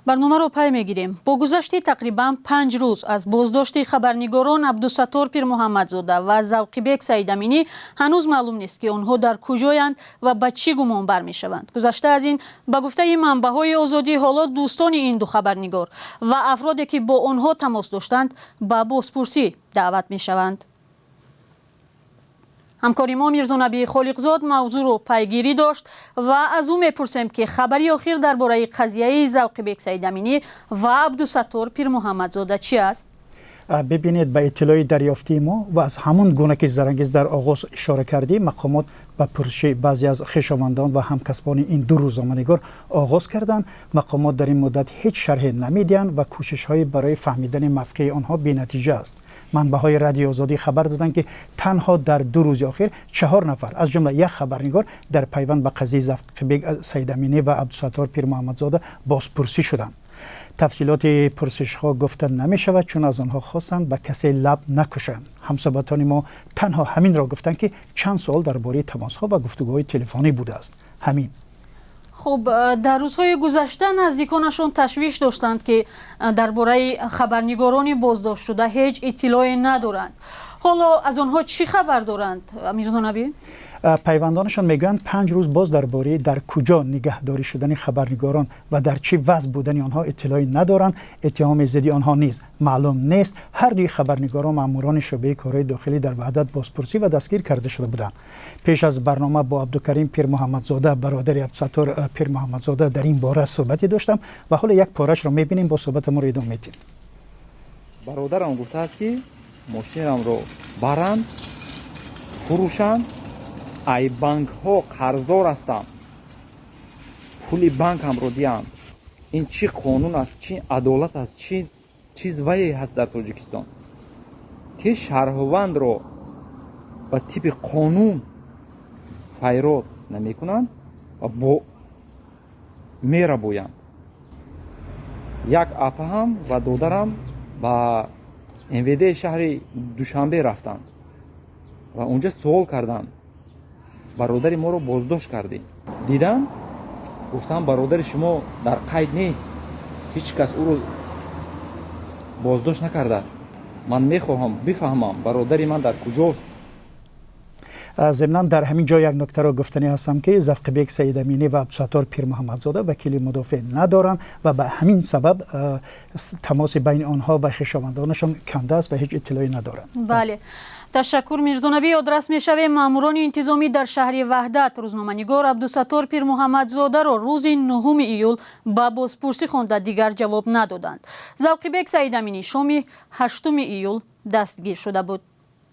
Барномаро пай мегирем. Бо гузашти тақрибан 5 рӯз аз боздошти хабарнигорон Абдусаттор Пирмуҳаммадзода ва Завқибек Саидаминӣ, ҳанӯз маълум нест, ки онҳо дар куҷоянд ва ба чӣ гумон бармешаванд. Гузашта аз ин, ба гуфтаи манбаъҳои Озодӣ, ҳоло дӯстони ин ду хабарнигор ва афроде, ки бо онҳо тамос доштанд, ба бозпурсӣ даъват мешаванд. Ҳамкори мо Мирзонабӣ Холиқзод мавзӯъро пайгирӣ дошт ва аз ӯ мепурсем, ки хабари охир дар бораи қазияи Завқибек Саидаминӣ ва Абдусаттор Пирмуҳаммадзода чӣ аст? Бибинед, ба иттилои дарёфтии мо ва аз ҳамон гуна ки Зарангиз дар оғоз ишора кардӣ, мақомот ба пурсиши баъзе аз хешовандон ва ҳамкасбони ин ду рӯзноманигор оғоз карданд. Мақомот дар ин муддат ҳеҷ шарҳе намедиҳанд ва кӯшишҳои барои фаҳмидани мавқеи онҳо бенатиҷа аст. Манбаъҳои Радиои Озодӣ хабар доданд, ки танҳо дар 2 рӯзи охир чаҳор нафар, аз ҷумла як хабарнигор, дар пайванд ба қазияи Завқибек Саидаминӣ ва Абдусаттор Пирмуҳаммадзода бозпурсӣ шуданд. Тафсилоти пурсишҳо гуфта намешавад, чун аз онҳо хостанд, ба касе лаб накушанд. Ҳамсӯҳбатони мо танҳо ҳаминро гуфтанд, ки чанд суол дар бораи тамосҳо ва гуфтугӯҳои телефонӣ будааст, ҳамин. Хуб, дар рӯзҳои гузашта наздиконашон ташвиш доштанд, ки дар бораи хабарнигорони боздоштшуда ҳеҷ иттилоъе надоранд. Ҳоло аз онҳо чӣ хабар доранд, Мирзонабӣ? Пайвандонашон мегӯянд, 5 рӯз боз дар бораи дар куҷо нигаҳдорӣ шудани хабарнигорон ва дар чӣ вазъ будани онҳо иттилоъе надоранд. Иттиҳоми зидди онҳо низ маълум нест. Ҳар дуи хабарнигорон маъмурони шӯъбаи корҳои дохилӣ дар Ваҳдат бозпурсӣ ва дастгир карда шуда буданд. Пеш аз барнома бо Абдукарим Пирмуҳаммадзода, бародари Абдусаттор Пирмуҳаммадзода, дар ин бора суҳбате доштам ва ҳоло як порашро мебинем, бо суҳбатамонро идома медиҳем. Бародарам гуфтааст, ки мошинамро баранд, фурӯшанд, ай банкҳо қарздор ҳастам, пули банкамро диҳанд. Ин чӣ қонун аст, чӣ адолат аст, чӣ чиз вае ҳаст дар Тоҷикистон, ки шаҳрвандро ба тибқи қонун файрод намекунанд ва бо мерабоянд? Як апаам ва додарам ба МВД шаҳри Душанбе рафтанд ва унҷа суол карданд: «Бародари моро боздошт кардем». Дидам, гуфтам: «Бародари шумо дар қайд нест, ҳеҷ кас ӯро боздошт накардааст. Ман мехоҳам бифаҳмам, бародари ман дар куҷост». Зимнан, дар ҳамин ҷо як нуктаро гуфтанӣ ҳастам, ки Завқибек Саидаминӣ ва Абдусаттор Пирмуҳаммадзода вакили мудофеъ надоранд ва ба ҳамин сабаб тамоси байни онҳо ва хешовандонашон канда аст ва ҳеҷ иттилоъе надоранд. Бале, ташаккур, Мирзонабӣ. Ёдрас мешавем, маъмурони интизомӣ дар шаҳри Ваҳдат рӯзноманигор Абдусаттор Пирмуҳаммадзодаро рӯзи 9 июл ба бозпурсӣ хонда, дигар ҷавоб надоданд. Завқибек Саидаминӣ шоми 8 июл дастгир шуда буд.